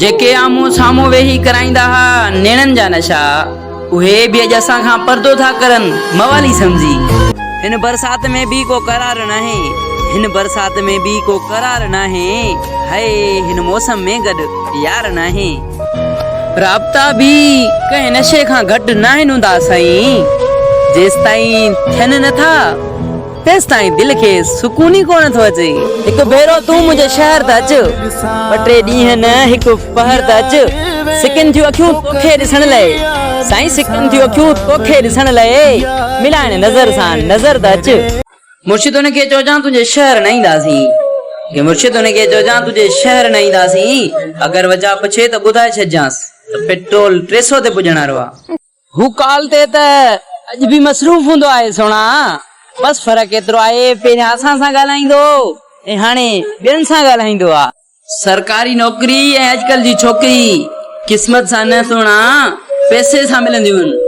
جيڪي آمهون سامهون ويهي ڪرائيندا ها نيڻن جا نشا، اهي به اڄ اسان کان پردو ٿا ڪرن موالي سمجهي. هن برسات ۾ به ڪو قرار ناهي، هن برسات ۾ به ڪو قرار ناهي، هئي هن موسم ۾ گڏ يار ناهي. رابطا به ڪنهن نشي کان گهٽ ناهن هوندا سائين، جيستائين ٿين نه ٿا. تيستائين دل کي سڪون ئي ڪونه ٿو اچي. هڪ ڀيرو تون منهنجي شهر ته اچ، ٻه ٽي ڏينهن نه هڪ پهر ته اچ، سڪن ٿيون اکيون توکي ڏسڻ لئه، سائين سڪن ٿيون اکيون توکي ڏسڻ لئه، ملائڻ نظر سان نظر ته اچ. مرشد ان کي چئجان تنهنجي شهر نه اينداسين، مرشد ان کي چئجان تنهنجي شهر نه اينداسين، اگر وجهه پڇي ته ٻڌائي ڇڏجانس ته پيٽرول 300 تي پڄڻ وارو آ. هو ڪال تي ته اڄ به مصروف هوندو آهي سهڻا، بس فرق ايترو آهي پهريان اسان سان ڳالهائيندو هو ۽ هاڻي ٻين سان ڳالهائيندو آ. سرڪاري نوڪري ۽ اڄڪلهه جي ڇوڪري قسمت سان نه سهڻا پئسي سان ملنديون آهن.